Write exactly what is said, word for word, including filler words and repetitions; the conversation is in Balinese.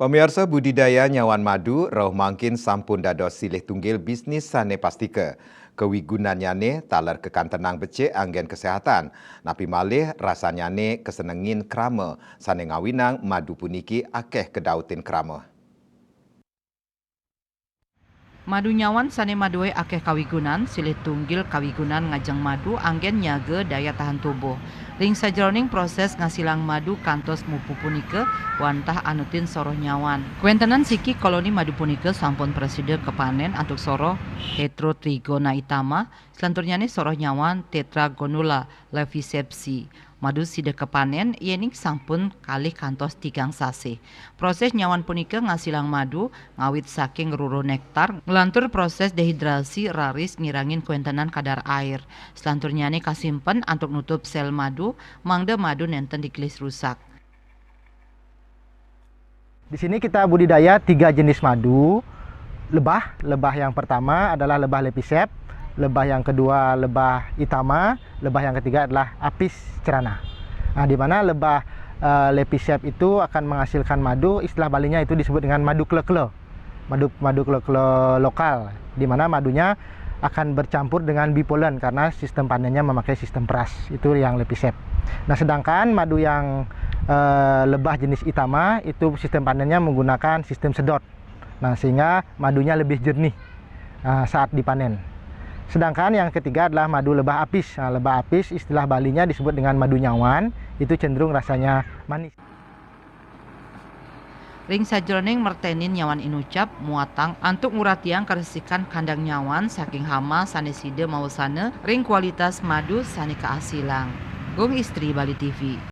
Pamiarsa, budidaya nyawan madu rauh mangkin sampun dados silih tunggil bisnis sane pastika. Kawigunannyane taler kakantenang becik anggen kesehatan, napi malih rasannyane kasenengin krama sane ngawinang madu puniki akeh kadautin krama. Madu nyawan sane madue akeh kawigunan, silih tunggil kawigunan ngajeng madu anggen nyaga daya tahan tubuh. Ring sajeroning proses ngasilang madu kantos mupu punika wantah anutin soroh nyawan. Kawentenan siki koloni madu punika sampun prasida kapanen antuk soroh Heterotrigona itama, selanturnyane soroh nyawan Tetragonula levisepsi. Madu sida kapanen yening sampun kalih kantos tigang sasih. Proses nyawan punika ngasilang madu ngawit saking ruruh nektar, nglantur proses dehidrasi raris ngirangin kawentenan kadar air. Selanturnyane kasimpen antuk nutup sel madu, mangda madu nenten digelis rusak. Di sini kita budidaya tiga jenis madu lebah. Lebah yang pertama adalah lebah lepisep, lebah yang kedua lebah itama, lebah yang ketiga adalah apis cerana. Nah, di mana lebah eh, lepisep itu akan menghasilkan madu, istilah Balinya itu disebut dengan madu klekle, madu madu klekle lokal, di mana madunya akan bercampur dengan bipolen karena sistem panennya memakai sistem peras, itu yang lepisep. Nah, sedangkan madu yang eh, lebah jenis itama itu sistem panennya menggunakan sistem sedot. Nah, sehingga madunya lebih jernih eh, saat dipanen. Sedangkan yang ketiga adalah madu lebah apis. Nah, lebah apis istilah Balinya disebut dengan madu nyawan, itu cenderung rasanya manis. Ring sajeroning mertenin nyawan inucap muatang antuk nguratiang karesikan kandang nyawan saking hama sane sida maosana ring kualitas madu sane kaasilang. Gung Istri, Bali T V.